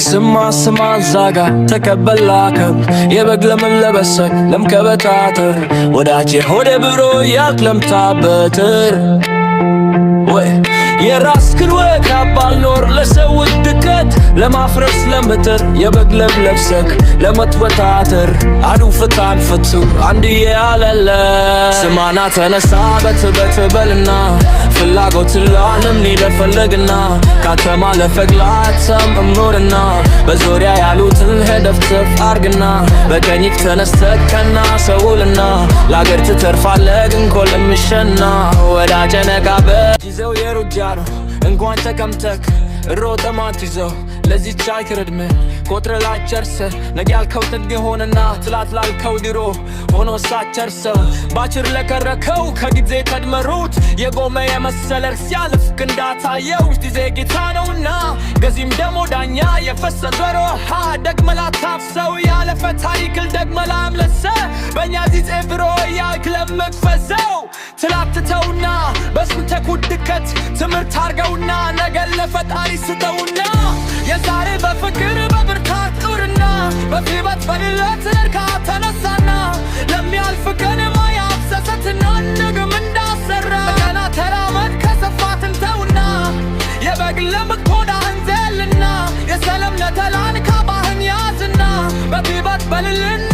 ስማ ስማ ዛጋ ተቀበላከብ የበግ ለምን ለበሰክ ለምከበታትር ወዳጄ ሆደ ብሮ ያክለምታበትር ወይ የራስክን ወግ አባልኖር ለሰው ድቀት ለማፍረስ ለምጥር የበግ ለም ለብሰክ ለመትወታትር አዱ ፍታን ፍቱ አንድዬ አለለ ስማና ተነሳ በት በልና ፍላጎት ለዓለም ሊደፈለግና ከተማ ለፈግላተም እምኖርና በዙሪያ ያሉትን ሄደፍትፍ አርግና በቀኝክ ተነስተከና ሰውልና ለአገር ትተርፋለህ ግን ኮልምሸና ወዳጀ ነቃበ ጊዜው የሩጫ ነው እንኳን ተቀምጠክ ሮጠማት ይዘው ለዚች አይክር ዕድሜ ቆጥረህ ላትጨርሰህ ነገ ያልከው ጥግ ሆነና ትላት ላልከው ድሮ ሆኖ ሳትጨርሰው ባችር ለከረከው ከጊዜ ቀድመሩት የጎመ የመሰለ ሲያልፍ ክንዳታየው ጊዜ ጌታ ነውና ገዚም ደሞ ዳኛ የፈሰ በሮሃ ደግመህ ላታፍሰው ያለፈ ታሪክል ደግመህ ላምለሰ በእኛ ጊዜ ብሮ እያልክ ለምትፈዘው ትላትተውና በስንተ ኩድከት ትምህርት አርገውና ነገ ለፈጣሪ ስጠውና የዛሬ በፍቅር በብርታት ኑርና በፊበት በልለት እርካ ተነሳና ለሚያልፍ ቀን ማያፍሰሰትና ንግም እንዳሰራ ገና ተራመድ ከሰፋትን ተውና የበግ ለምትሆዳህን ዘልና የሰለም ነተላን ካባህን ያዝና በፊበት በልልና።